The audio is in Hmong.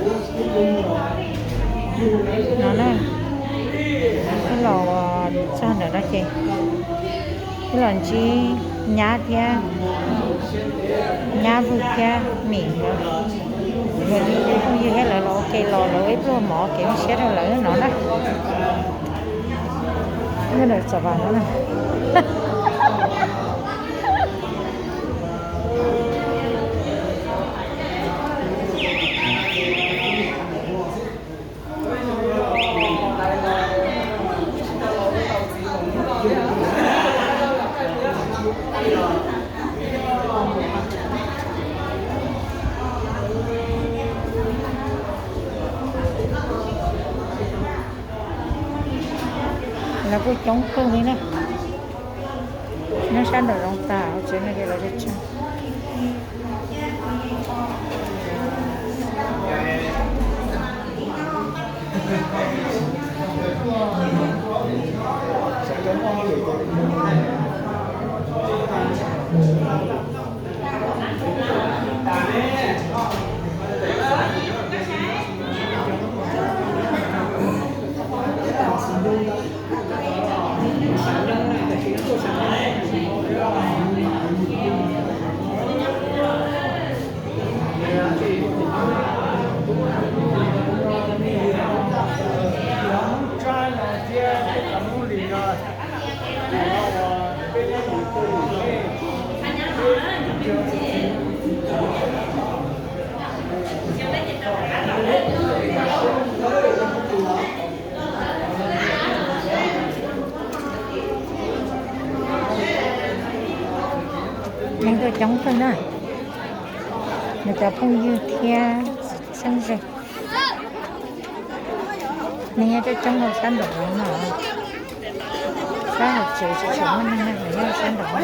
No na, wb los txog ntawm no ces wb los ntsib nyab thiab, nyab Vwj thiab Mim nkawd, nkawd phooj ywg thiab lawv los ua ke los lawv ib pluag mov kev zoo siab rau lawv no na. Nyob ntawm Txav Vas no na. Lawv kuj coob kawg li na. Nyob sab nraum zoov tas, tsev no ces lawv tseem tsawg. Neeg tuaj coob kawg na, nws cov phooj ywg thiab txheeb ze. Neeg nyob coob coob hauv sab nraum zoov no, sab hauv tsev tsis tshua muaj neeg na, nyob sab nraum.